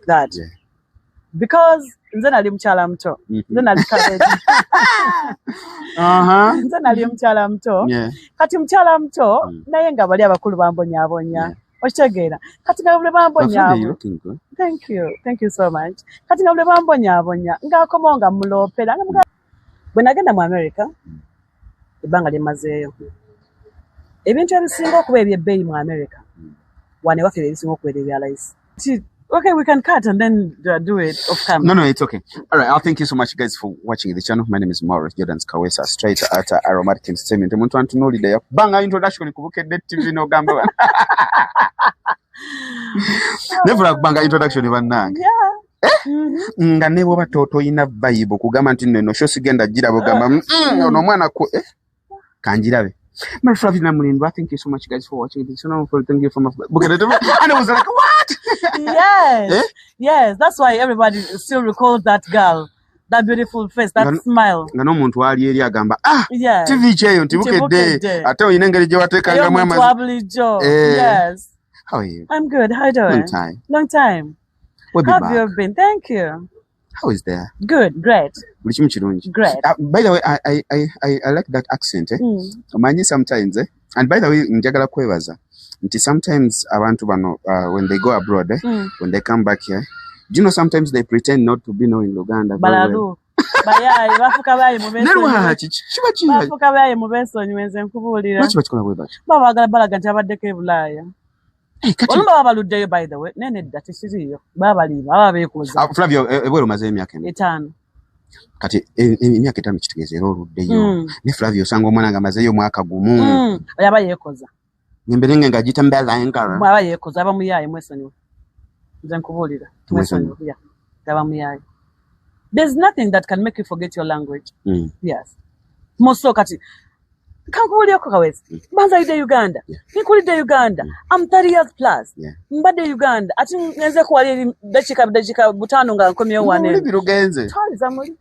That because nze nali mukyala muto, nze nali cadet, nze nali mukyala muto. Kati mukyala muto, naye nga bali abakulu bambonyaabonya. Okitegeera? Kati nga buli But Flavia, you bambonyaabonya, looking good. Thank you, thank you so much. Kati nga buli bambonyaabonya, ng'akomawo nga muloopera, nga bwe nagenda mu America, ebbanga lyemazeeyo, ebintu ebisinga okuba ebyebbeeyi mu America, wano ewaffe bye bisinga okubeera ebya layisi. Okay, we can cut and then do it off camera. No, it's okay. All right. I'll thank you so much, guys, for watching the channel. My name is Maurice Jordan Kawesa, straight at Aromatic Entertainment. Omuntu antunuulidde yakubanga introduction ku Bukedde TV n'ogamba never kubanga introduction, bannange. Nga ne bw'oba toyina vibe okugamba nti nno eno show sigenda giraba, ogamba, ono omwana ku kanjirabe." Mary Flavia Namulindwa, thank you so much, guys, for watching this channel. Thank you for my Bukedde TV. And I was like, "What?" Yes. Eh? Yes, that's why everybody still recalls that girl, that beautiful face, that smile. Nga n'omuntu ali eri agamba, "Ah, TV kyeyo nti Nti Bukedde." Bukedde. Ate olina engeri gye wateekangamu Ey'omuntu amazi. wa bulijjo. Eh. Yes. How are you? I'm good. How you doing? Long time. Long time. We'll be How back. have you been? Thank you. How is there? Good. Great. Buli kimu kirungi. Great. By the way, I like that accent, eh? Omanyi sometimes, eh? And by the way, njagala kwebaza nti sometimes abantu bano, when they go abroad, eh? When they come back here, do you know sometimes they pretend not to be knowing Luganda very well? Balalu. Bayaye bafuka bayi mu Ne beesonyiwe. lwaki kiba ki? Bafuka bayi mu beesonyiwe, nze nkubuulira. Lwaki bakikola bwe batyo? Baba baagala balaga nti abaddeko e Bulaaya. Eh, kati Olumu baba baluddeyo, by the way. Naye nedda, tekiriiyo. Baba baliima, baba beekuza. Ah, Flavia, ebweru omazeyo emyaka ena? 5. Kati emyaka 5 kitegeeza era oluddeyo. Ne Flavia osanga omwana nga amazeeyo omwaka gumu. Oyo aba yeekoza. Emberenge nga giyita mbeera. Aba yeekoza, aba muyaaye, mwesonyiwe. Nze nkubuulira. Mwesonyiwe. Mwesonyiwe. Yeah. Aba muyaaye. There's nothing that can make you forget your language. Yes. Muso kati kankubuulireko, Kawesi. Banzalidde Uganda. Nkulidde Uganda. I'm 30 years plus. Mbadde Uganda. Ate ngenzeeko wali eri dakiika 5 nga nkomyewo wano eno. Olulimi lugenze. Twaliza muli.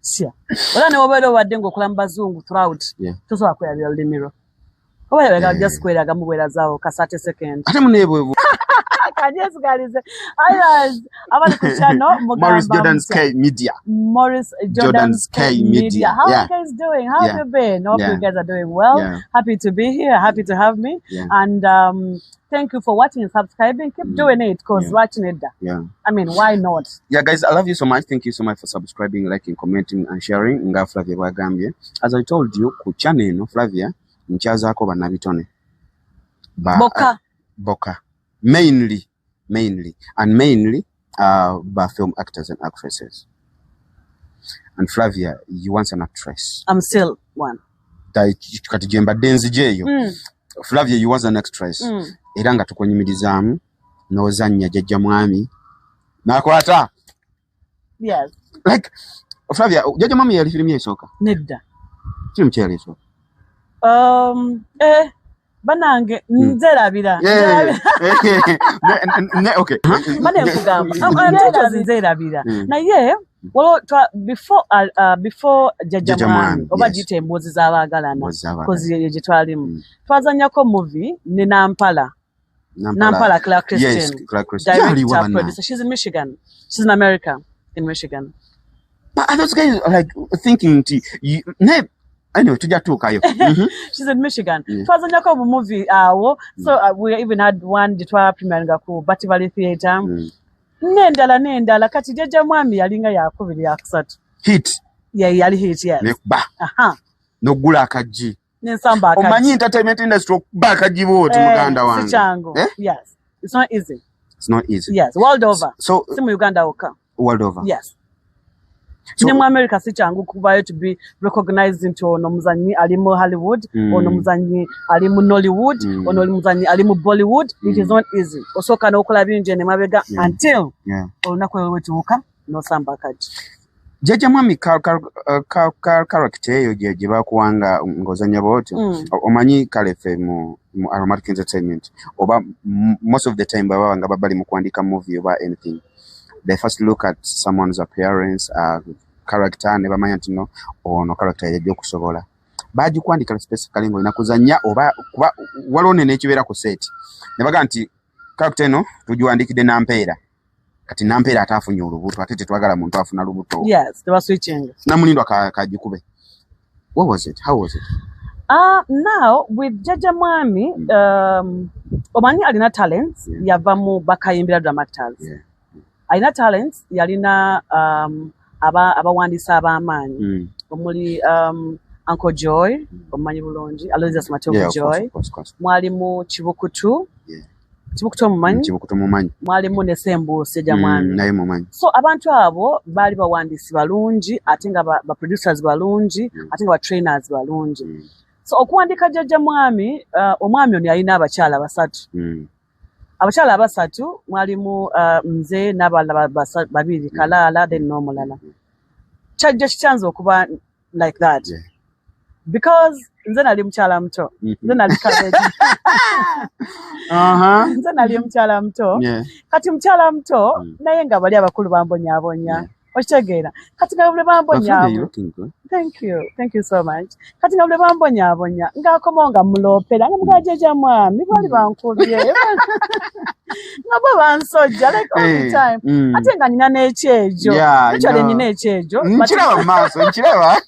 Sya. Era ne wobeera obadde ng'okola mu bazungu throughout, tosobola kwerabira lulimi lwo. Oba yabega just kweraga muweerazaawo kasate second. Ate muneebwe. Kanyesigalize. Otherwise, abali ku channel Maurice mugamba Jordan's mutya? K Media. Maurice Jordan's Jordan's K K Media. Media. How are you guys doing? How have you been? Hope you guys are doing well. Happy to be here. Happy to have me. And thank you for watching and subscribing. Keep doing it because watching it. I mean, why not? Yeah, guys, I love you so much. Thank you so much for subscribing, liking, commenting, and sharing. Nga Flavia bwagambye. As I told you, ku channel eno, Flavia, nkyazaako bannabitone. Ba, Bokka. Bokka. Mainly, and mainly ba film actors and actresses. And Flavia, you once an actress. I'm still one. Kati gye mbadde nzija eyo. Flavia, you was an actress. Era nga tukwenyumirizaamu n'ozannya Jjajja Mwami n'akwata. Yes. Like, Flavia, Jjajja Mwami yali firimu esooka? Nedda. Firimu ki yali esooka? Banange, nzerabira. Okay. Bane nkugamba. Titles nzerabira. Naye waliwo before Jjajja Jjajja Mwami, Mwami, oba yes. giyite Emboozi z'Abaagalana. Emboozi z'Abaagalana. Kozi ye gye twalimu. Twazannyako movie ne Nampala. Nampala Claire Christian. Yes, Claire Christian. Director, Yali wa bannange. producer. She's in Michigan. She's in America. In Michigan. But are those guys like thinking nti ne anyway, tujja tuukayo. She's in Michigan. Twazannyako mu movie awo. So we even had one gye twa premieringa ku Bat Valley Theatre. N'endala n'endala, kati Jjajja Mwami yalinga yakubiri, yakusatu. Hit. Yeah, yali hit, yes. Nekuba. N'oggula akaggi. N'ensamba akaggi. Omanyi entertainment industry okuba akaggi bw'oti, Eh, muganda wange. si kyangu. Eh? Yes. It's not easy. It's not easy. Yes, world over. So, si mu Uganda wokka. World over. Yes. So, ne mu America si kyangu kubayo to be recognized nti ono muzanyi ali mu Hollywood, ono muzanyi ali mu Nollywood, ono oli muzanyi ali mu Bollywood. It is not easy. Osooka n'okola bingi ene mabega until olunaku lwe wetuuka n'osamba akaggi. Jjajja Mwami character eyo gye bakuwanga ng'ozannya bw'otyo, omanyi kale ffe mu Aromatic Entertainment oba most of the time baba nga bali mu kuwandiika movie oba anything, they first look at someone's appearance, character, ne bamanya nti no, ono character yajja okusobola. Bagikuwandika specifically ng'olina kuzannya oba kuba waliwo ne n'ekibeera ku set ne baga nti character eno tugiwandikidde Nampeera? Kati Nampeera ate afunye olubuto, ate tetwagala muntu afuna lubuto. Yes, they were switching. Namulindwa kagikube. What was it? How was it? Now with Jajja Mwami, omanyi alina talents, yava mu Bakayimbira Drama Actors. Alina talents, yalina abawandiisi ab'amaanyi omuli Uncle Joy, omumanyi bulungi, Aloysius Matovu. Yeah, of course, Joy. Of course, of course. Mwalimu Kibukutu. Kibukutu omumanyi? Kibukutu mumanyi. Mwalimu ne Sembuusi, Jajja Mwami. Naye mumanyi. So abantu abo baali bawandiisi balungi, ate nga ba producers balungi, ate nga ba trainers balungi. So okuwandiika Jajja Mwami, omwami ono yalina abakyala basatu. Abakyala abasatu mwalimu nze n'abalala babiri, Kalaala then n'omulala. Kyajja kikyanza okuba like that because nze nali mukyala muto, nze nali cabbage. Nze nali mukyala muto. Kati mukyala muto, naye nga bali abakulu bambonyaabonya. Okitegeera? Kati nga bwe But Flavia, bambonyaabonya, you're looking good. Thank you, thank you so much. Kati nga bwe bambonyaabonya, ng'akomawo nga muloopera, nga mugaa, "Jjajja Mwami, baali bankubye, nga bo bansojja," like all the time. Ate nga nina n'ekyejo. Actually, nina ekyejo, Nkiraba mu maaso, nkiraba.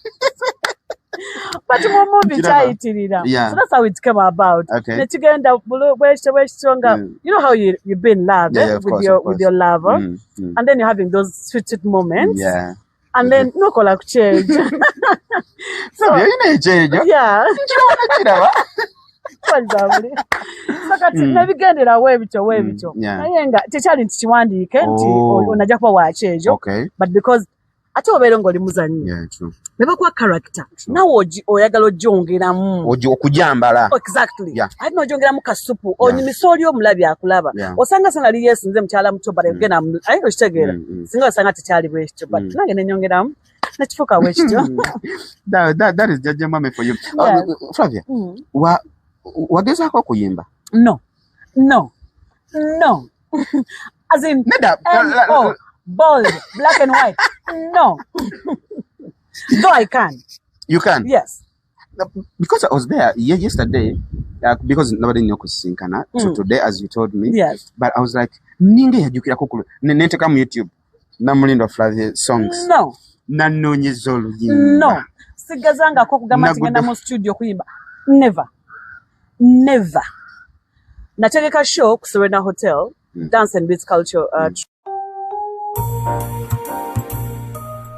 but mu movie Nkiraba. kyayitirira. So that's how it came about. Nekigenda bwekityo bwekityo nga you know how you've been in love, eh, with Course, your of with course. your lover, and then you're having those sweet sweet moments, and then nokola ku kyejo. So Flavia, olina ekyejo. Yeah. Nkiraba, nakiraba. Kwalizabuli. So kati nebigendera weebityo weebityo, naye nga tekyali nti kiwandiike nti onajja kuba wakyejo, but because ate obeera ng'oli muzannyi, Yeah, true. ne bakuwa character, nawe oyagala ogyongeramu. Okujambala. Exactly. Ate n'ogyongeramu kasupu, onyumisa oli omulabi akulaba. Osanga se nali, yes, nze mukyala muto, but again aye okitegeera, singa osanga tekyali bwekityo, but nange nenyongeramu nekifuuka bwekityo. That is Jajja Mwami for you. Flavia, wagezaako okuyimba? No, no, no, as in Nedda. N O, bold, black and white, no. Though I can. You can? Yes. Because I was there yesterday, because nobody knew kusisinkana. So today, as you told me, but I was like, ninga yajjukirako ku nenteka mu YouTube Namulindwa Flavia songs. No. Nanoonyeza oluyimba. No, sigazangako okugamba nti ngenda Nagudde. mu studio kuyimba. Never, never. Nategeka show ku Serena Hotel, Dance and Beats Culture.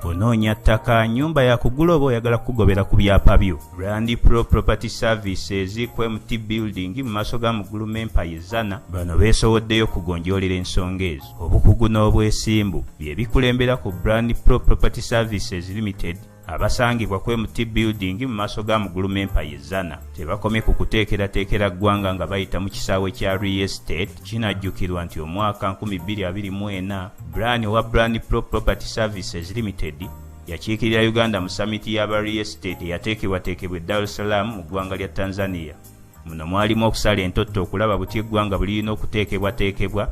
Onoonya ttaka, nnyumba yakugula oba oyagala kukugobera ku byapa byo? Brand Pro Property Services ku MT Building mu maaso ga Mugulume Empire Zana. Bano beesowoddeyo okugonjoolera ensonga ezo. Obukugu n'obwesimbu bye bikulembera ku Brand Pro Property Services Limited, abasangibwa ku MT Building mu maaso ga Mugulume Empire Zana. Tebakomye ku kuteekerateekera ggwanga nga bayita mu kisaawe kya real estate. Kinajjukirwa nti omwaka 2024, Brand owa Brand Pro Property Services Limited yakiikirira Uganda mu summit y'aba real estate eyateekebwateekebwa e Dar es Salaam mu ggwanga lya Tanzania. Muno mwalimu okusala entotto okulaba butya eggwanga bwe lirina okuteekebwateekebwa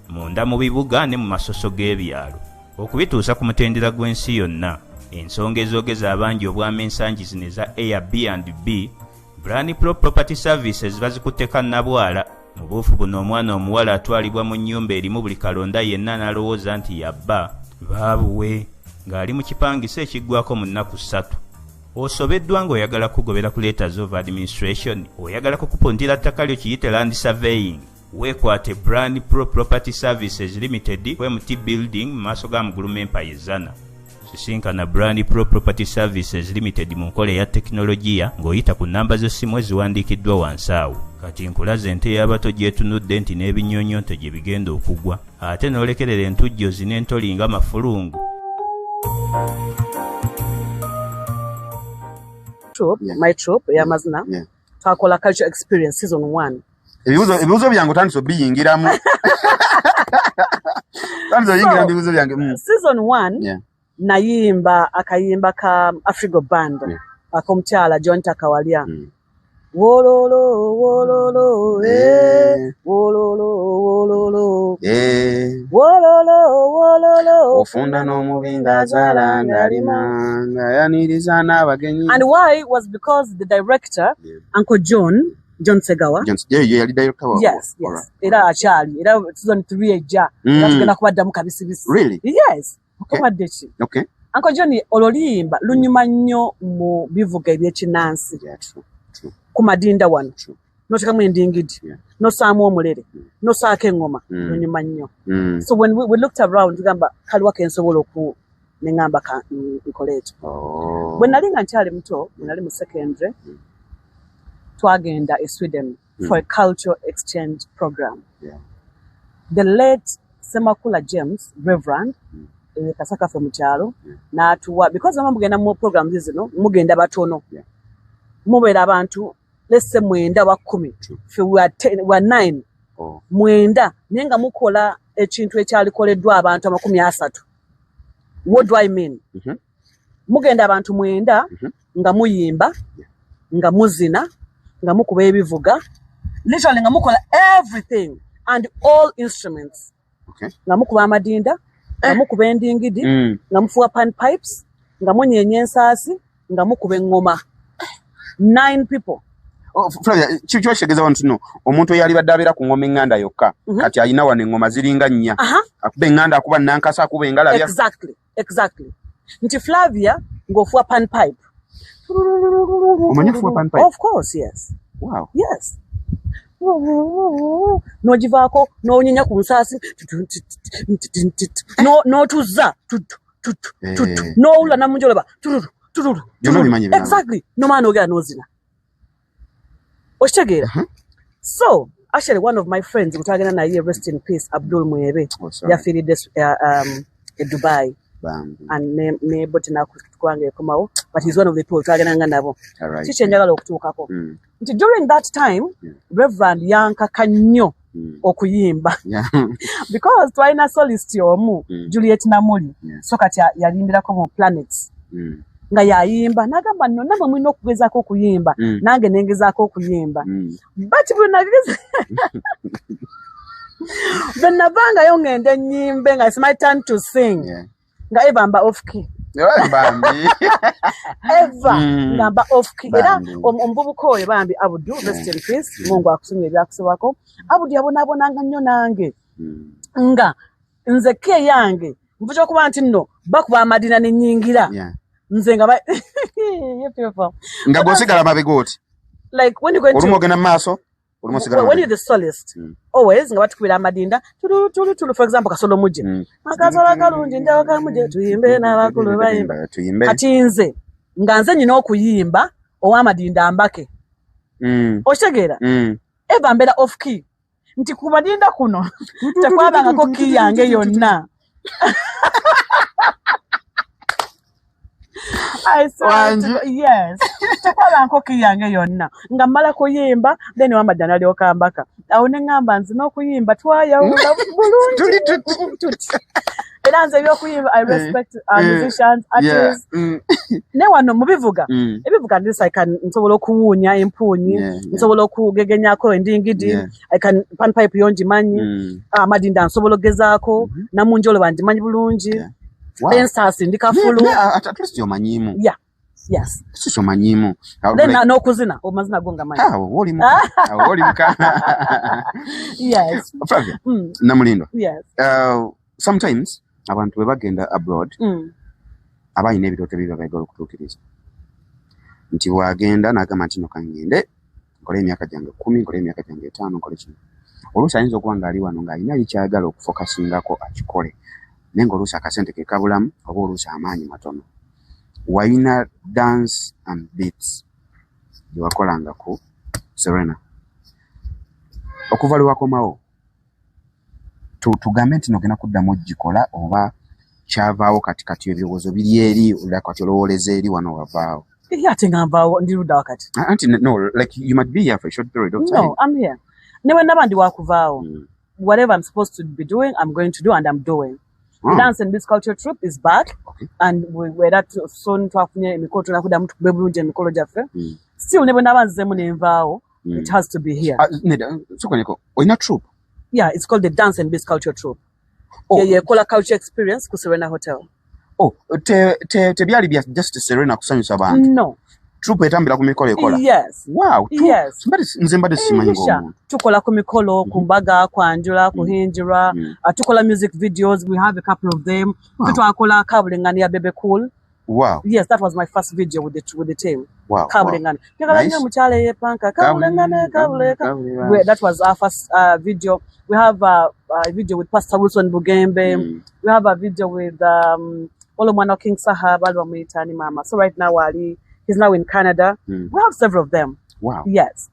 munda mu bibuga ne mu masoso g'ebyalo okubituusa ku mutendera gw'ensi yonna. Ensonga ezoogeza abangi obwama ensangi zino eza Airbnb, Brand Pro Property Services bazikutteka nabwala. Mu buufu buno, omwana omuwala atwalibwa mu nnyumba erimu buli kalonda yenna n'alowooza nti yabba baabuwe ng'ali mu kipangisa ekiggwako mu nnaku 3. Osobeddwa ng'oyagala kugobera ku letters of administration, oyagala kukupuntira ttaka lyo, kiyite land surveying, weekwate Brand Pro Property Services Limited ku MT Building mu maaso ga Mugulume Empire Zana. Sisinkana Brand Pro Property Services Limited mu nkola eya tekinologiya ng'oyita ku nnamba z'essimu eziwandiikiddwa wansi awo. Kati nkulaze ente y'abato gy'etunudde nti n'ebinyonyonto gye bigenda okugwa, ate n'olekerera entujjozi n'entoli nga mafulungu. Troupe, my troupe ey'amazina, twakola Culture Experience season 1. Ebibuuzo byange otandise obiyingiramu, otandise oyingira mu bibuuzo byange. Season 1, nayimba akayimba ka Afrigo Band ak'omukyala John Takawalya. Wololo wololo, eh, wololo wololo, wololo wololo. Ofunda n'omubi ng'azaala ng'alima ng'ayaniriza n'abagenyi. And why was because the director, Uncle John, John Segawa. John, yeah, yali director wa. Yes. Era akyali, era season 3 ejja. Era tugenda kubaddamu kabisibisi. Really? Yes. Okay. Obadde ki? Okay. Uncle John, olwo luyimba lunyuma nnyo mu bivuga ebyekinnansi. Yeah, true. Ku madinda wano. True. N'oteekamu endingidi, Yeah. n'ossaamu omulere, n'ossaako eŋŋoma, lunyuma nnyo. So when we looked around, tugamba kaliwa ke nsobola oku ne ŋŋamba nkole ekyo. Oh. Bwe nali nga nkyali muto, bwe nali mu secondary, twagenda e Sweden for a cultural exchange program. Yeah. The late Semakula James, Reverend, Kasaka ffe mu kyalo, n'atuwa, because mama mugenda mu programs zino, mugenda batono. Yeah. Mubeera abantu, let's say 9 oba 10. True. Ffe we are 10, we are 9. Oh. 9, naye nga mukola ekintu ekyalikoleddwa abantu 30. What do I mean? Mm-hmm. Mugenda abantu 9 Mm-hmm. nga muyimba, Yeah. nga muzina, nga mukuba ebivuga, literally nga mukola everything and all instruments. Okay. Nga mukuba amadinda, nga mukuba endingidi, nga mufuwa pan pipes, nga munyeenya ensaasi, nga mukuba eŋŋoma. 9 people. Oh, Flavia, kiba kitegeeza wano nti no, omuntu eyalibadde abeera ku ŋŋoma eŋŋanda yokka, kati alina wano eŋŋoma ziringa 4. Akuba eŋŋanda, akuba nankasa, akuba engalabi. Exactly. Nti Flavia ng'ofuwa pan pipe. Omanyi okufuwa pan pipe? Of course, yes. Wow. Yes. N'ogivaako n'onyenya ku nsaasi, n'otuzza, n'owulira namunjoloba, tururu, tururu, Byonna obimanyi byonna. Exactly. N'omala n'ogera n'ozina. Okitegeera? So, actually one of my friends, gwe twagenda naye, rest in peace, Abdul Mwebe, Oh, sorry. yafiiridde e Dubai. Bambi. And ne bote nakubanga ekomawo, but he's one of the people twagendanga nabo. All right. Kiki kye njagala okutuukako? Nti during that time, Yeah. Reverend yankaka nnyo okuyimba. Yeah. Because twalina solist omu, Juliet Namuli. Yeah. So kati yayimbirako mu Planets. Nga yayimba, n'agamba nno nammwe mulina okugezaako okuyimba, nange ne ngezaako okuyimba. But bwe nageza bwe navangayo ngende nnyimbe nga it's my turn to sing. Yeah. Nga Eva mba off key. Yeah, bambi. Eva nga mba off key. Era Bambi. omuvubuka oyo bambi Abdu, rest in peace, Mungu akusonyiwe ebyakusobako. Abdu yabonaabonanga nnyo nange. Nga nze key yange nvuja okuba nti nno bakuba amadina ne nnyingira. Yeah. Nze nga You people. Nga gw'osigala mabega oti. Like when you go into Olumu ogenda mu maaso, olumu osigala when you're mabega. the solist, always nga batukubira amadinda, tulu, tulu, tulu, for example, kasolo muje. Akasolo akalungi, njawo kamuje, tuyimbe n'abakulu bayimba. Tuyimbe. Kati nze, nga nze nnina okuyimba ow'amadinda ambake. Okitegeera? Eva mbeera off key. Nti ku madinda kuno, tekwabangako key yange yonna. I swear to Wangi. God, yes. Tekwabangako key yange yonna. Nga mmala kuyimba, then ow'amadinda n'alyoka ambaka. Awo ne ŋŋamba nze n'okuyimba twayawula bulungi. Tuli tuti. Tuti. Era nze ebyokuyimba, I respect our musicians, Yeah. artists. Ne wano mu bivuga, ebivuga at least I can, nsobola okuwuunya empuunyi, nsobola okugegenyako endingidi, I can, pan pipe yo ngimanyi, amadinda nsobola okugezaako, namunjoloba ngimanyi bulungi. Yeah. Wow. Ensaasi ndi kafulu. Yeah, at least omanyiimu. Yeah. Yes. Si kyomanyiimu. Then n'okuzina, amazina go ngamanyi. Ah, wowe oli muka. Wowe oli muka. Yes. Flavia, Namulindwa. Yes. Sometimes abantu bwe bagenda abroad, abalina ebirooto bye baagala okutuukiriza. Nti bw'agenda n'agamba nti no kangende, nkole emyaka gyange 10, nkole emyaka gyange 5, nkole kino. Oluusi ayinza okuba ng'ali wano ng'alina ky'ayagala okufokasingako akikole. Naye ng'oluusi akasente ke kabulamu oba oluusi amaanyi matono. Walina dance and beats gye wakolanga ku Serena. Okuva lwe wakomawo, tugambe nti n'ogenda kuddamu ogikola oba kyavaawo kati kati ebirowoozo biri eri, kati olowooleza eri wano wavaawo. Ye ate nga nvaawo, ndi ludda wa kati? Anti no, like you might be here for a short period of time. No, I'm here. Ne bwe naba ndi wakuvaawo, whatever I'm supposed to be doing, I'm going to do and I'm doing. Dance and Beats Culture Troupe is back. Okay. And we're that soon twafunye emikolo, tulina kuddamu tukube bulungi emikolo gyaffe. Still, ne bwe naba nzizeemu ne nvaawo, it has to be here. Nedda, sooka onyeko, olina troupe? Yeah, it's called the Dance and Beats Culture Troupe. Oh. Yeah, ekola culture experience ku Serena Hotel. Oh, tebyali bya just Serena kusanyusa bantu. No. Troupe etambula ku mikolo ekola? Yes. Wow. Yes. Nze mbadde simanyi ng'omuntu. Tukola ku mikolo, ku mbaga, kwanjula, kuhinjirwa, tukola music videos, we have a couple of them. Wow. Twakola Kabulengani ya Bebe Cool. Wow. Yes, that was my first video with the team. Wow. Kabulengani. Njagala Nice. nnyo omukyala eyeepanka. Kabulengane, kabuleka. That was our first video. We have a video with Pastor Wilson Bugembe. We have a video with Olo mwana wa King Saha, bali bamuyita ni mama. So right now Ali, he's now in Canada. We have several of them. Yes.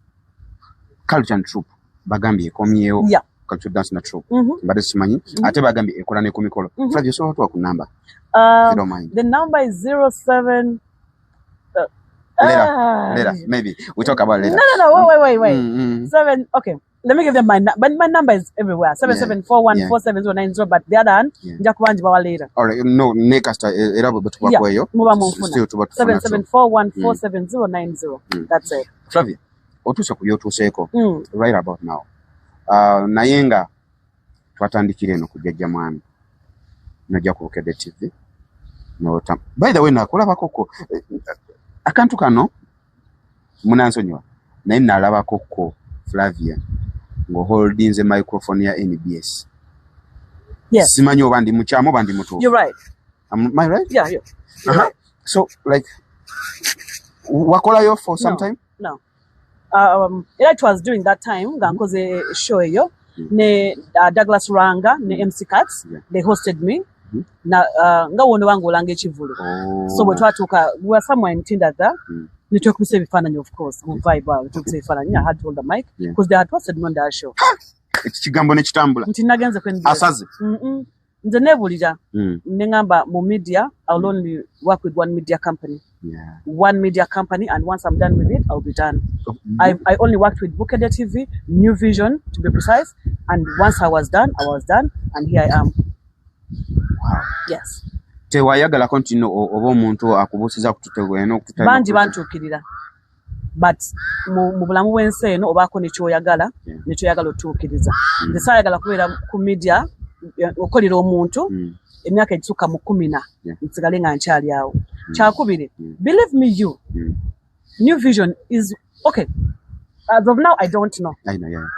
Culture and Troupe bagambye ekomyewo. Culture Dance na Troupe. Mbadde simanyi. Ate bagambye ekola ne ku mikolo. Flavia, osobola otuwa ku namba? If you don't mind. The number is 07. Later, Ah. later, maybe we talk about later. No, wait, wait, wait, wait. Seven. Okay, let me give them my but my number is everywhere. 7741 47090. But the other hand, nja kuba njibawa later. All right, no, ne kasita era bwe tubako eyo. Muba munfuna. Still tuba tufuna Seven so. 741 47090. That's it. Flavia, otuuse ku by'otuuseeko right about now. Naye nga twatandikira eno ku Jjajja Mwami, nojja ku Bukedde TV. Nota. By the way, nakulabako ko akantu kano, munansonyiwa, naye nalabako ko Flavia ng'oholdinze microphone ya NBS. Yes. Simanyi oba ndi mukyamu oba ndi mutuufu. You're right. Am I right? Yeah. You're right. So like wakolayo for some No. time? No. It was during that time nga nkoze show eyo ne Douglas Ranga ne MC Cats. They hosted me. Na nga wono wange olanga ekivvulu. Oh. So bwe twatuuka, we were somewhere in Tindaga, ne twekubisa ebifaananyi, of course, mu vibe awo twekubisa ebifaananyi. I had to hold the mic because they had posted me on that show. Eki kigambo ne kitambula. Nti nagenze ku NBS. Asaze. Nze neebulira ne ŋŋamba mu media I'll only work with one media company, one media company, and once I'm done with it, I'll be done. I only worked with Bukedde TV, New Vision to be precise, and once I was done, I was done, and here I am. Yes. Tewayagalako nti no oba omuntu akubuusiza kututegwena okututa? Bangi bantuukirira, but mu bulamu bw'ensi eno obaako nekyoyagala nekyoyagala otuukiriza. Nze saayagala kubeera ku media okolera omuntu emyaka egisukka mu 10 nsigale nga nkyali awo. Kyakubiri, believe me you, New Vision is okay as of now, I don't know, I know, yeah.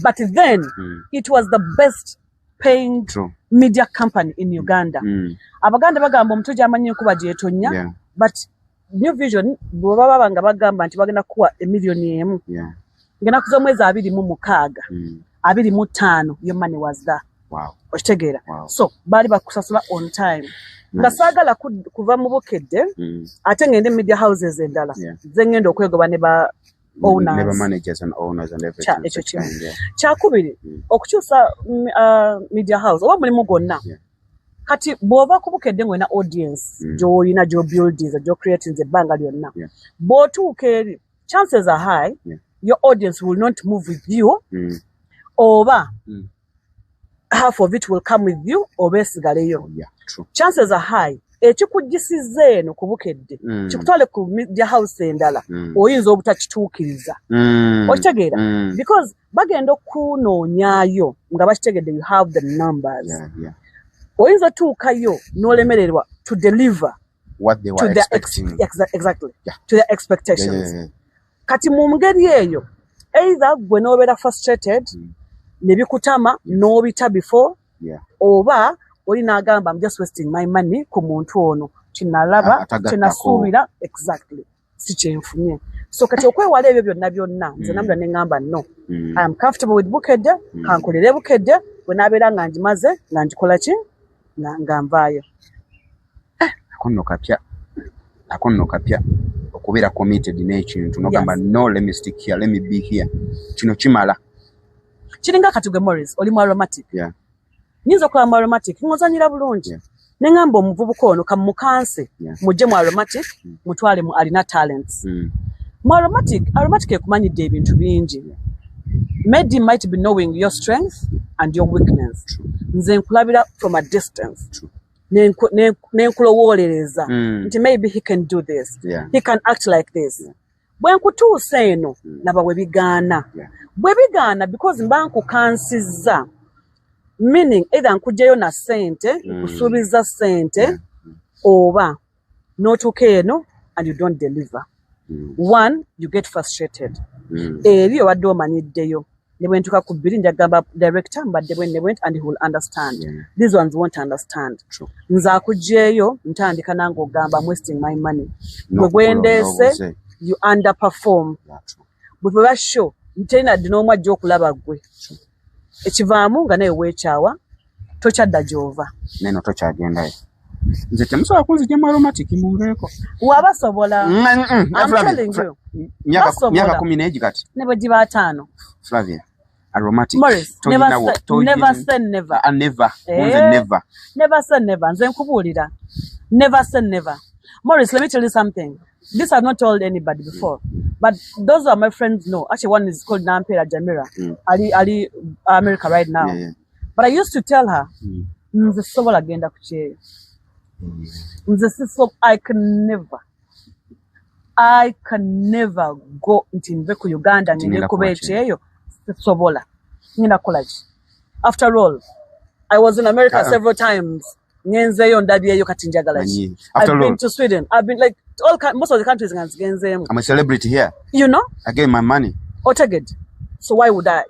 but then it was the best paying True. media company in Uganda. Abaganda bagamba omutwe gyamanyi enkuba gyetonya, but New Vision bwe baba nga bagamba nti bagenda kuwa 1 million ng'ennaku z'omwezi 26, 25, your money was there. Okitegeera? So baali bakusasula on time, nga Nice. saagala kuva mu Bukedde ate ngende media houses endala ze ngenda okwegoba ne ba owners. Never managers and owners and everything. Ekyo kimu. Yeah. Kyakubiri, okukyusa media house oba mulimu gwonna, kati bw'ova ku Bukedde ng'olina audience gy'olina, gy'obuildinze, gy'ocreatinze ebbanga lyonna, bw'otuuka eri, chances are high your audience will not move with you, oba half of it will come with you oba esigaleyo. Oh, yeah. True. Chances are high ekikuggisizza eno ku Bukedde kikutwale ku media house endala, oyinza obutakituukiriza. Okitegeera? Because bagenda okunoonyaayo nga bakitegedde you have the numbers. Oyinza otuukayo n'olemererwa to deliver What they to were their expecting. Exactly, to their expectations. Kati mu ngeri eyo, either gwe n'obeera frustrated ne bikutama n'obita before, oba oli n'agamba, "I'm just wasting my money ku muntu ono, kinalaba Atagattako. kyenasuubira exactly si kyenfunye." So kati okwewala ebyo byonna byonna, nze nambula ne ŋŋamba no, I am comfortable with Bukedde, kankolere Bukedde, bwe naabeera nga ngimaze nga ngikola ki, nga nvaayo. Ako nno kapya. Ako nno kapya. Okubeera committed n'ekintu n'ogamba, "No, let me stick here, let me be here. Kino kimala." Kiringa kati gwe Morris, oli mu Aromatic. Nyinza okukola mu Aromatic ng'ozanyira bulungi, ne ŋŋamba omuvubuka ono kamukanse, mujje mu Aromatic, mutwale mu alina talents. Mu Aromatic, Aromatic ekumanyidde ebintu bingi. Medi might be knowing your strength and your weakness. Nze nkulabira from a distance. True. Nenkulowoolereza nti maybe he can do this, he can act like this. Bwe nkutuusa eno, laba bwe bigaana. Bwe bigaana, because mba nkukansizza, meaning either nkugjayo na ssente, nkusuubiza ssente, oba n'otuuka eno and you don't deliver. One, you get frustrated. Eri obadde omanyiddeyo ne bwe ntuuka ku bbiri njagamba director mbadde bwe ne bwenti and he will understand. These ones won't understand. Nze akuggyeeyo ntandika nange ogamba I'm wasting my money. Gwe gwendeese you underperform. Bwe bweba show terina ddi n'omu ajja okulaba ggwe. Ekivaamu nga naye weekyawa tokyadda gy'ova. Neno tokyagendayo. Nze temusobola kunzigya mu Aromatic munveeko. Wabasobola. I'm telling you. Myaka kumi n'egi kati. Ne bwe giba 5. Flavia. Aromatic. Morris, never say never. Never. Nze never. Never say never. Nze nkubuulira. Never say never. Morris, let me tell you something. This I've not told anybody before. But those are my friends know. Actually, one is called Nampera Jamira. Ali America right now. Yeah, yeah. But I used to tell her, nze sobola genda ku kyeyo. Nze siso, I can never. I can never go nti nve ku Uganda ngende kuba ekyeyo. Sisobola. Ngenda kukola ki? After all, I was in America several times. Ngenzeeyo ndabyeyo kati njagala ki? I've been to Sweden. I've been like all most of the countries ngenzeemu. I'm a celebrity here. You know? I get my money. Otegedde. So why would I?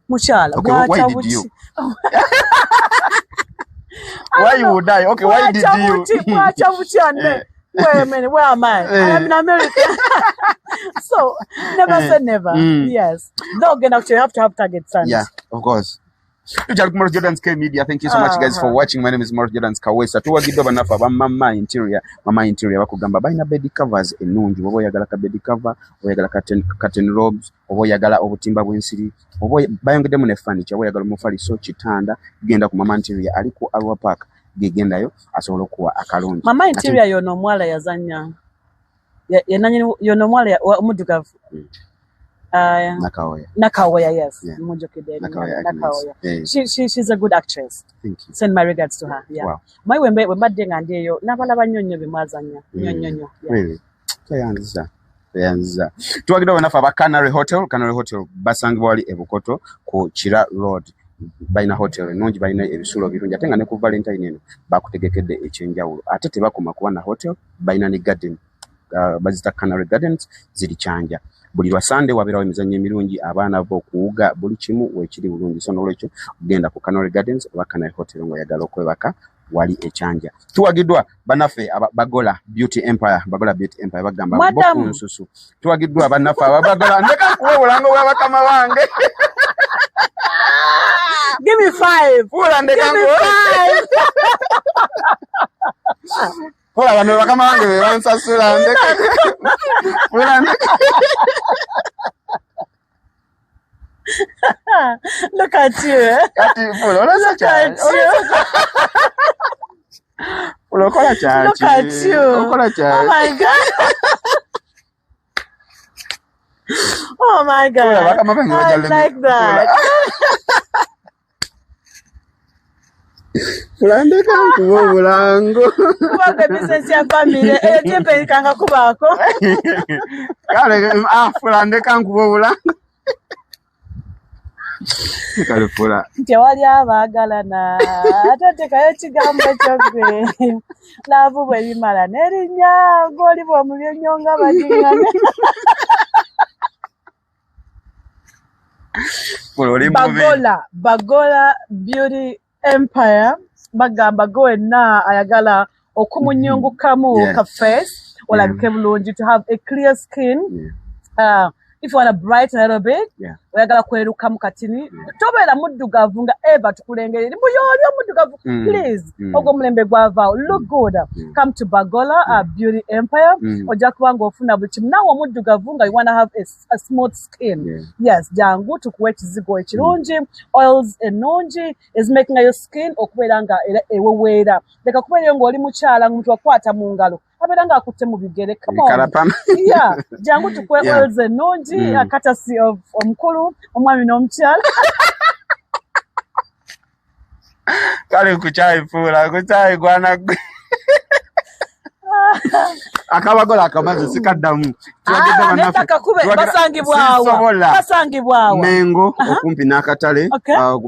Mukyala. Okay, why did you? Why you would die? Okay, why did you? Wait a minute, where am I? I am in America. So, never say never. Yes. Though, again, actually, you have to have target sons. Yeah, of course. Morris Jordan's K Media. Thank you so much, guys, for watching. My name is Morris Jordan's Kawesa. Tuwagiddwa bannaffe aba Mama Interior. Mama Interior bakugamba balina bed covers ennungi. Oba oyagala ka bed cover, oyagala curtain robes, oba oyagala obutimba bw'ensiri, oba bayongeddemu ne furniture, oba oyagala omufaliso, kitanda, genda ku Mama Interior ali ku Arua Park. Gegendayo asobola okuwa akalungi. Mama Interior yono omuwala yazannya. Yono omuwala omuddugavu. Nakaoya. Nakaoya, yes. Yeah. Nakaoya. Nakaoya. Yeah. She's a good actress. Thank you. Send my regards to her. Yeah. Wow. My wembadde nga ndi eyo n'abalaba nnyo nnyo bye mwazannya. Nnyo nnyo nnyo. Really? Toyanziza. Toyanziza. Tuwagidde bannaffe aba Canary Hotel. Canary Hotel basangibwa wali e Bukoto ku Kira Road. Balina hotel ennungi, balina ebisulo birungi ate nga ne ku Valentine eno bakutegekedde ekyenjawulo. Ate tebakoma kuba na hotel, balina ne garden. Bazita Canary Gardens ziri Kyanja. Buli lwa Sunday wabeerawo emizannyo emirungi, abaana bo okuwuga, buli kimu weekiri bulungi. So n'olwekyo genda ku Canary Gardens oba Canary Hotel ng'oyagala okwebaka wali e Kyanja. Tuwagiddwa bannaffe Bagola Beauty Empire. Bagola Beauty Empire bagamba bo ku nsusu. Tuwagiddwa bannaffe aba Bagola. Ndeka nkuwe obulango bwa bakama bange. Give me 5. Give me 5. Hola, bano bakama bange be bansasula ndeka. Hola ndeka. Look at you. Kati fulo Look at you. Fulo kola kyaki. Look at you. Okola kyaki. Oh my God. Oh my God. I like that. Kulandeka nkuwa obulango. Kubanga bizinensi ya famire eyo gyemperekanga kubaako. Kale fulandeka nkuwa obulango. Kale fula. Tewali abaagalana ate otekayo ekigambo ekyo ggwe. Laavu bwe bimala n'erinnya gw'oli bw'omubi ennyo nga badiŋŋane. Bagola, Bagola Beauty Empire bagamba gwe wenna ayagala okumunyungukamu ka face olabike bulungi, to have a clear skin. If you want to brighten a little bit, oyagala kwerukamu katini, tobeera muddugavu nga eva tukulengerera mbuyooli omuddugavu, please, ogwo omulembe gwavaawo. Look good. Come to Bagola Beauty Empire. Ojja kuba ng'ofuna buli kimu. Naawe omuddugavu nga you want to have a smooth skin. Yes, jangu tukuwe ekizigo ekirungi, oils ennungi is making your skin okubeera nga era eweweera. Leka kubeerayo ng'oli mukyala ng'omuntu akwata mu ngalo abeera ng'akutte mu bigere. Come on. Yeah, jangu tukuwe oils ennungi, courtesy of omukulu, omwami n'omukyala. Kale nkukyayi fuula, nkukyayi gwana gwe. Akabagola akamaze sikaddamu. Basangibwawa. Mengo okumpi n'akatale,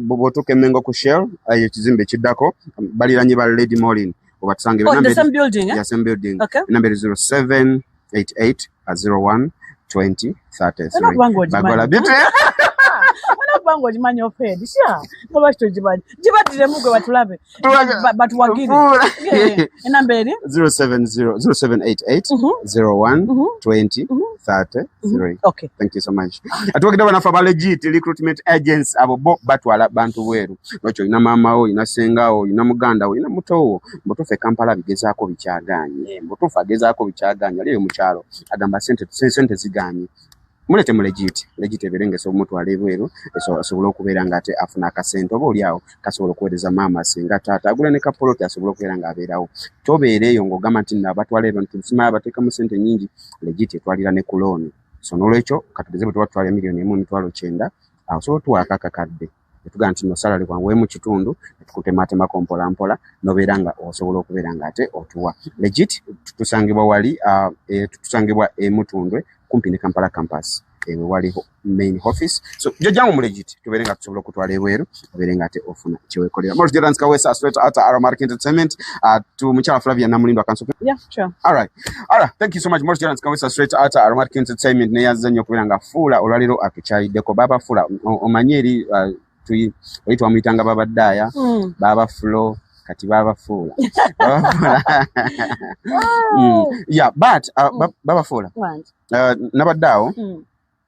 bw'otuuka e Mengo ku Shell, ekizimbe ekiddako, baliranye ba Lady Morin. Oh, the same building, eh? Yeah, same building. Okay. Number 0788 01 20 33. Bagola Beauty. Kubanga ogimanyi ofeedi sha lwaki togimanyi, gibaddiremu gwe batulabe batuwagire. Enamba eri 070 0788 01 20 33. Okay. Thank you so much. Atuwagidde banafe aba Legit Recruitment Agents, abo bo batwala bantu bweru. Lwaki olina maama wo, olina ssenga wo, olina muganda wo, olina muto wo, mbutuufu e Kampala bigezaako bikyagaanye, mbutuufu agezaako bikyagaanye, ali eyo mu kyalo agamba sente sente zigaanye. Mulete mu Legit, Legit ebeere nga esobola omutwala ebweru, asobole okubeera nga ate afuna akasente oba oli awo kasobola okuweereza maama, singa taata, agula ne kapoloti asobole okubeera ng'abeerawo. Tobeera eyo ng'ogamba nti nno abatwala ebintu simala bateekamu ssente nnyingi. Legit etwalira ne ku looni. So n'olwekyo katugeze bwe tuba tutwala 1,900,000, awo osobola otuwaako akakadde netugamba nti no salary kwanguwemu kitundu, netukutematemako mpola mpola nobeera nga osobola okubeera nga ate otuwa. Legit tusangibwa wali tusangibwa e Mutundwe kumpi ne Kampala campus, ewe wali main office. So jojjangu mu Legit tubeere nga tusobola okutwala ebweru, obeere nga ate ofuna kyewekolera. Morris Jordan Kawesa, straight out Aromatic Entertainment, to mukyala Flavia Namulindwa Kanso. Yeah, sure. All right, thank you so much. Morris Jordan Kawesa, straight out Aromatic Entertainment, neyanziza nnyo okubeera nga Fuula olwaleero atukyayiddeko. Baba Fuula, omanye eri oli twamuyitanga Baba Ddaaya, Baba Flo, kati Baba Fuula, Baba Fuula. Yeah, but Baba Fuula, nabadde awo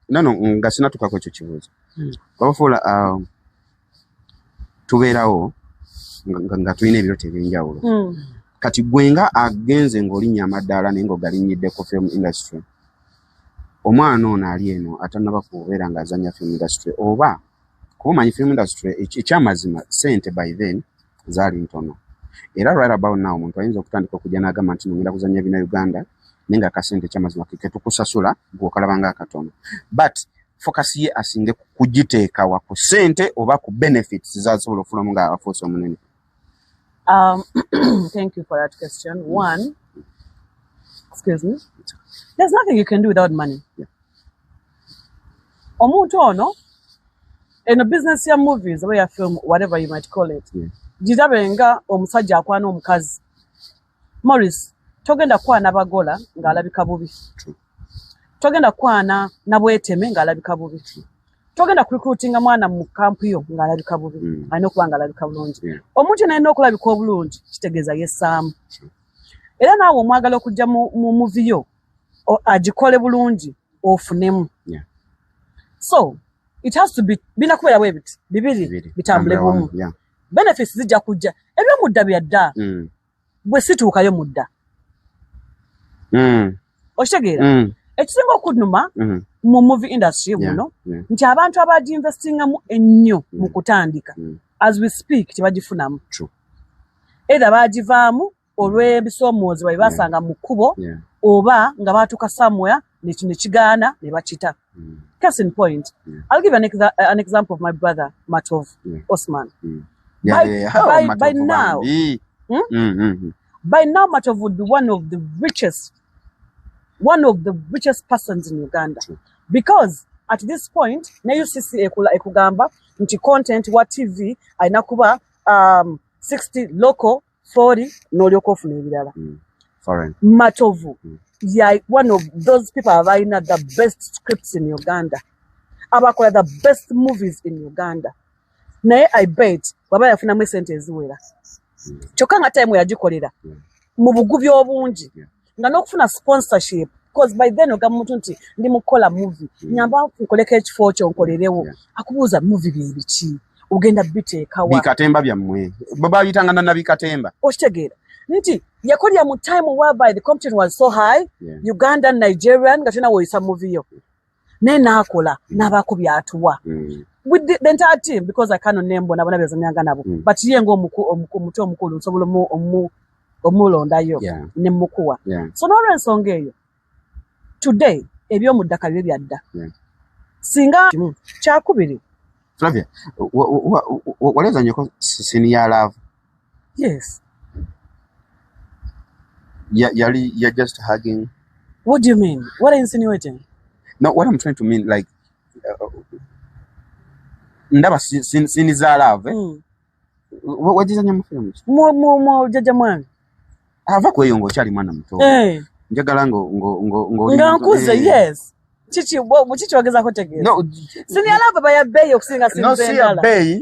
nono nga sinatukako ekyo kibuuzo. Baba Fuula, tubeerawo nga tulina ebirooto ebyenjawulo. Kati gwe nga agenze ng'olinnya amaddaala naye ng'ogalinnyidde film industry, omwana ono ali eno atannaba kubeera ng'azannya film industry, oba kuba omanyi film industry ekyamazima sente by then zaali ntono, era right about now omuntu ayinza okutandika okujja n'agamba nti ngenda kuzannya bina Uganda, naye nga akasente ekyamazima ketukusasula gwe okalaba nga akatono, but focus ye asinge kugiteeka wa, ku sente oba ku benefits zasobola okufunamu nga afuuse omunene? Thank you for that question. One, excuse me. There's nothing you can do without money. Omuntu ono, eno business ya movies oba ya film, whatever you might call it, girabe nga omusajja akwana omukazi. Morris, togenda kwana bagola ng'alabika bubi. Togenda kwana nabweteme ng'alabika bubi. Togenda kurecruitinga mwana mu kampu yo ng'alabika bubi. Alina okuba ng'alabika bulungi. Omuntu yenna alina okulabika obulungi, kitegeeza yessaamu. Era naawe omwagala okujja mu movie yo agikole bulungi ofunemu. So it has to be, birina kubeera bwe biti bibiri Bibiri. bitambule bumu. Benefits zijja kujja, ebyomudda byadda. Bwe situukayo mudda, okitegeera? Ekisinga okunnuma mu movie industry muno nti abantu abagiinvestingamu ennyo mu kutandika, as we speak tebagifunamu. Either bagivaamu olw'ebisoomoozi bye basanga mu kkubo, oba nga baatuuka somewhere ne kigaana ne bakita. Case in point, I'll give an example of my brother Matovu Osman. By Matovu now, bambi. By now Matovu would be one of the richest persons in Uganda. True. Because at this point, ne UCC ekugamba nti content wa TV alina kuba 60 local, 40 n'olyoka ofuna ebirala. Foreign. Matovu ya one of those people abalina the best scripts in Uganda, abakola the best movies in Uganda. Naye I bet bw'aba yafunamu esente eziwera, kyokka nga time yagikolera mu bugubi obungi, nga n'okufuna sponsorship, because by then ogamba muntu nti ndi mu kukola movie, nyamba nkoleko ekifo kyo nkolerewo, akubuuza movie bye biki, ogenda biteekawa? Bikatemba byammwe bayitanga nannabikatemba. Okitegeera nti yakolera mu time whereby the competition was so high, Uganda, Nigerian, nga tolina woyisa movie yo, naye n'akola n'abaako byatuwa with the entire team, because I cannot name bona bona bezanyanga nabo, but ye ng'omutwe omukulu nsobola omulondayo ne mukuwa. So n'olwensonga eyo, today ebyomuddaka bye byadda. Singa kimu kyakubiri. Flavia, wali ozannyeko scene ya love? Yes. Yali ya just hugging? What do you mean? What are you insinuating? No, what I'm trying to mean, like, ndaba scene za love, eh? Wagizanya mu film ki? Mu jjajja mwange. Ava kweyo ng'okyali mwana muto. Eh. Njagala nga nkuze, yes. Kiki kiki ogezako tegeeza? No, Senior lover baya bbeeyi okusinga no, si ya endala. Bbeeyi,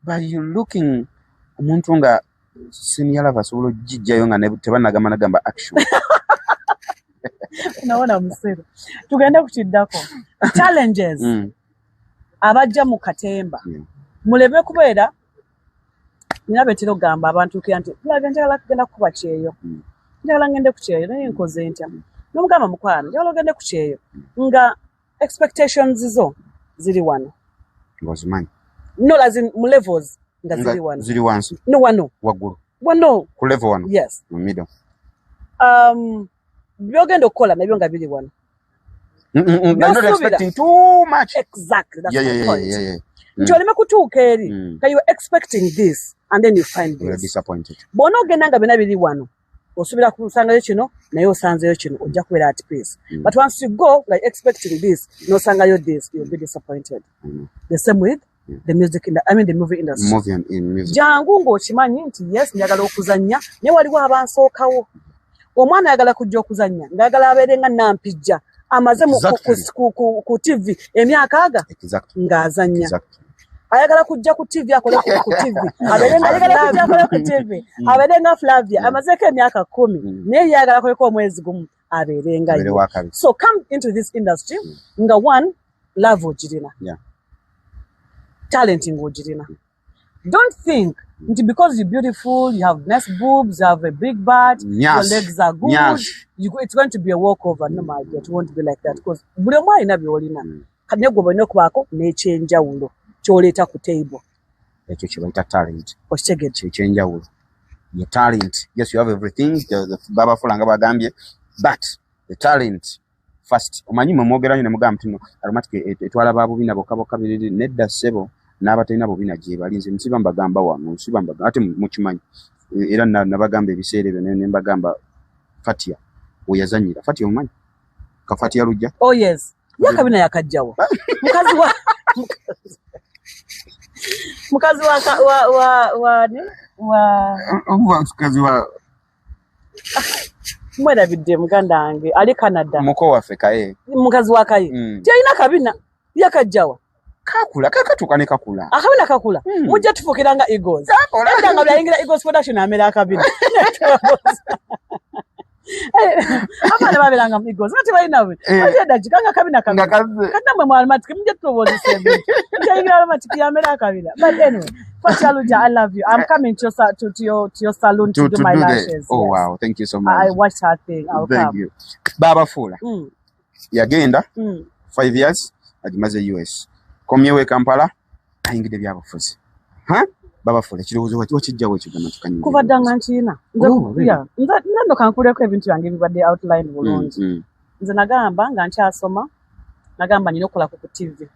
but you looking omuntu nga senior lover asobola ogijjayo nga tebanagamba nagamba action. Nawona musiru. Tugende ku kiddako. Challenges. Abajja mu katemba. Muleme kubeera nina betera okugamba abantu kira nti Flavia, njagala kugenda kukuba kyeyo. Njagala ngende ku kyeyo, naye nkoze ntya? N'omugamba, mukwano, njagala ogende ku kyeyo nga expectations zo ziri wano. Ng'ozimanyi. No, as in mu levels nga ziri wano. Ziri wansi? No, wano. Waggulu? Wano. Ku level wano? Yes. Mu middle. Byogenda okukola nabyo nga biri wano. You're not expecting too much. Exactly, that's my point. Nti oleme kutuuka eri nga you are expecting this and then you find You're this. disappointed. Bw'ona ogenda nga byonna biri wano, osuubira kusangayo kino naye osanzeyo kino, ojja kubeera at peace. But once you go like expecting this n'osangayo this, you'll be disappointed. The same with the music in the, I mean the movie industry. Movie and in music. Jangu ng'okimanyi nti yes, njagala okuzannya, naye waliwo abansookawo. Omwana ayagala kujja okuzannya ng'ayagala abeere nga Nampijja amaze ku TV emyaka aga ng'azannya. Ayagala kujja ku TV akole ku TV abeere nga Ayagala kujja akole ku TV abeere nga Flavia amazeeko emyaka 10, naye ye ayagala akoleko omwezi gumu abeere nga Abeere ye. wakabi. So come into this industry nga one, love ogirina, talent ng'ogirina. Don't think nti because you're beautiful, you have nice boobs, you have a big butt, your Nyash. legs are good, Nyash. it's going to be a walkover. No, my dear, it won't be like that, because buli omu alina by'olina. Kati naye gwe olina okubaako n'ekyenjawulo ky'oleeta ku table. Ekyo kye bayita talent. Okitegedde? Kyekyenjawulo ye talent. Yes, you have everything, babafula nga bagambye, but the talent first. Omanyi mwe mwogera nnyo ne mugamba nti no Aromatic etwala ba bubina bokka bokka biriri. Nedda ssebo, n'abatalina bubina gye bali. Nze nsiba mbagamba wano, nsiba mbagamba ate mukimanyi. Era nabagamba ebiseera ebyo ne mbagamba Fatia we yazannyira. Fatia omumanyi? Ka Fatia Lujja. Oh yes, ye akabina yakajjawa. Mukazi wa ni wa Mukazi wa mwerabidde, muganda wange ali Canada. Muko waffe Kaye. Mukazi wa Kaye. Tiyalina kabina, yakajjawa? Kakula, kakatuuka ne kakula. Akabina kakula. Mujja tufuukira nga Eagles. Kakola. Edda nga byayingira Eagles Production amera akabina. Abaana babeeranga mu Eagles nga tebalina bwe ate edda nga kabina Nga kabina. kaze. Kati nammwe mu Aromatic mujja tulowoozesa ebintu nti ayingira Aromatic yamera akabina. But anyway, Fatia Luja, I love you. I'm coming to your, sa- to your salon to do to my do the lashes. Oh Yes. wow, thank you so much. I watched her thing. I'll Thank come. you. Babafuula yagenda 5 years agimaze US, komyewo e Kampala, ayingidde byabufuzi. Ha, babafuula, ekirowoozo wakijjawo ekigamba nti kanyingira Kuva dda nga nkiina. Oh, really? Yeah. Nze nno kankuleko ebintu byange ebibadde outline bulungi. Nze nagamba nga nkyasoma, nagamba nina okukolako ku TV.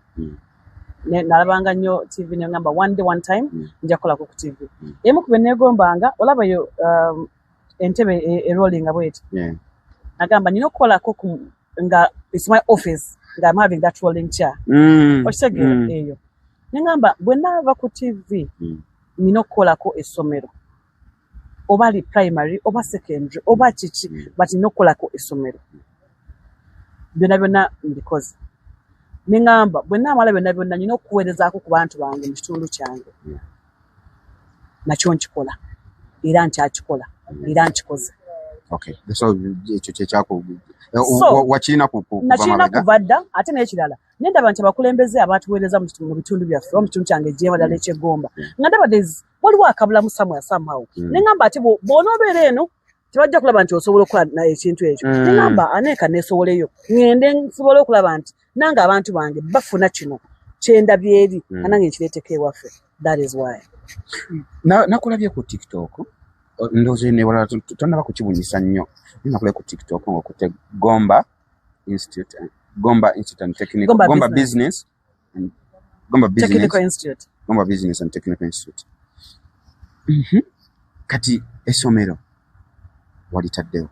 Nalabanga nnyo TV, ne ngamba one day, one time, nja kukolako ku TV. Emu ku bye neegombanga, olabayo entebe erollinga bweti. Nagamba nina okukolako ku nga it's my office, nga I'm having that rolling chair. Okitegeera? Eyo ne ngamba bwe naava ku TV, nina okukolako essomero, oba li primary oba secondary oba kiki, but nina okukolako essomero. Byonna byonna mbikoze. Ne ŋŋamba bwe naamala byonna byonna, nina okuweerezaako ku bantu bange mu kitundu kyange. Nakyo nkikola era nkyakikola era nkikoze. Okay. So ekyo kyekyaku So, wakirina kuva nakirina mabega? Kuva dda. Ate n'ekirala, ne ndaba nti abakulembeze abatuweereza mu bitundu byaffe oba mu kitundu kyange egyema ddala ekyegomba, nga ndaba waliwo akabulamu somewhere somehow. Ne ŋŋamba ate bw'onoobeera eno tebajja kulaba nti osobola okukola ekintu ekyo. Ne ŋŋamba aneeka neesoboleyo ŋŋende nsobole okulaba nti nange abantu bange bafuna kino kyendabye eri, nga nange nkireeteko ewaffe. That is why. Nakulabye ku TikTok. Ndowooza newalala tonnaba kukibunyisa nnyo, naye nakulabye ku TikTok ng'okutte Gomba Institute, Gomba Institute and Technical Gomba Gomba Business. Business and Gomba Business Technical Institute. Gomba Business and Technical Institute. Kati essomero walitaddewo.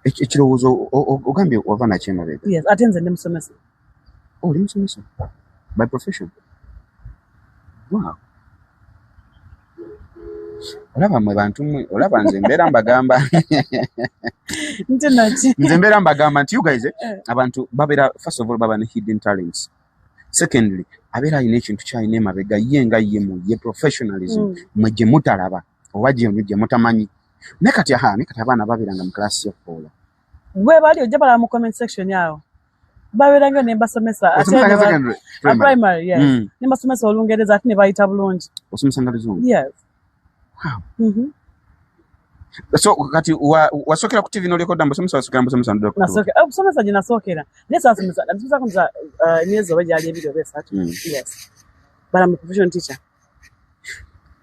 Ekirowoozo ogambye wava nakyo emabega? Yes, ate nze ndi musomesa. Oh, oli musomesa by profession? Wow. Olaba mwe bantu mwe, olaba nze mbeera mbagamba Nti naki? Nze mbeera mbagamba nti you guys, abantu babeera, first of all, baba ne hidden talents. Secondly, abeera alina ekintu kyalina emabega ye nga ye mu ye professionalism mwe gye mutalaba oba gye mutamanyi. Naye kati aha, naye kati abaana babeeranga mu class yo Bwe bali ojja balaba mu comment section awo, babeerangayo ne mbasomesa ate Osomesanga secondary? Ah, Primary? Primary, yes. Ne mbasomesa Olungereza ate ne bayita bulungi. Osomesanga Luzungu? Yes. Wow. So kati wasookera ku TV n'olyoka odda mbasomesa, wasookera mbasomesa n'odda ku TV? Okusomesa gye nasookera, naye saasomesa, nasomesako nza emyezi oba gyali 2 oba 3. Yes, but I'm a professional teacher.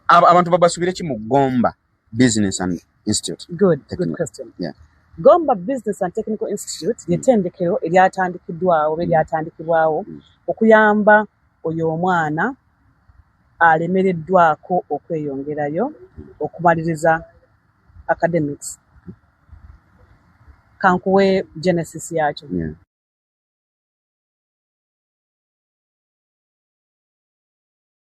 Abantu babasuubire ki mu Gomba Business and Institute? Good, good Technical. question. Yeah. Gomba Business and Technical Institute lyettendekero eryatandikiddwawo oba eryatandikibwawo okuyamba oyo omwana alemereddwako okweyongerayo okumaliriza academics. Kankuwe genesis yakyo.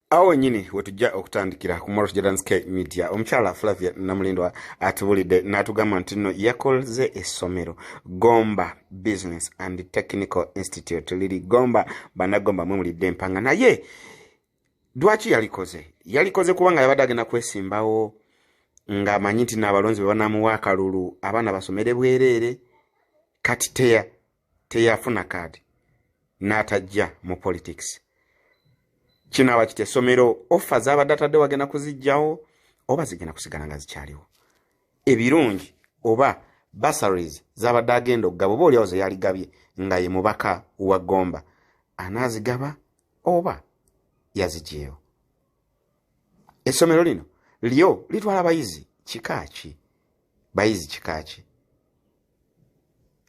Awo wennyini wetujja okutandikira ku Morris Jordans K Media. Omukyala Flavia Namulindwa atubulidde n'atugamba nti nno yakoze essomero Gomba Business and Technical Institute, liri Gomba. Bannagomba mwe mulidde empanga. Naye lwaki yalikoze? Yalikoze kubanga yabadde agenda kwesimbawo ng'amanyi nti n'abalonzi bwe banaamuwa akalulu abaana basomere bwereere. Kati teyafuna kaadi n'atajja mu politics. Kinaaba kiti essomero offer z'abadde atadde wagenda kuzijjawo oba zigenda kusigala nga zikyaliwo? Ebirungi oba bursaries z'abadde agenda okugaba, oba oliawo ze yaligabye nga ye mubaka wa Gomba, anaazigaba oba yazigyewo? Essomero lino lyo litwala abayizi kika ki? Bayizi kika ki?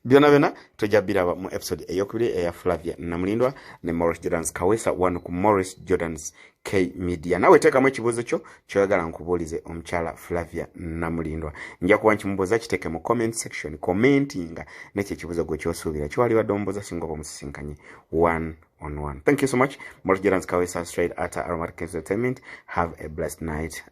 Byonna byonna tujja biraba mu episode eyokubiri eya Flavia Namulindwa ne Morris Jordans Kawesa wano ku Morris Jordans K Media. Nawe teekamu ekibuuzo kyo kyoyagala nkubuulize omukyala Flavia Namulindwa. Nja kuba nkimubuuza. Kiteeke mu comment section, commentinga nekyo ekibuuzo gwe kyosuubira kiwali wadde omubuuza singa oba omusisinkanye one on one. Thank you so much. Morris Jordans Kawesa, straight at Aromatic Entertainment. Have a blessed night.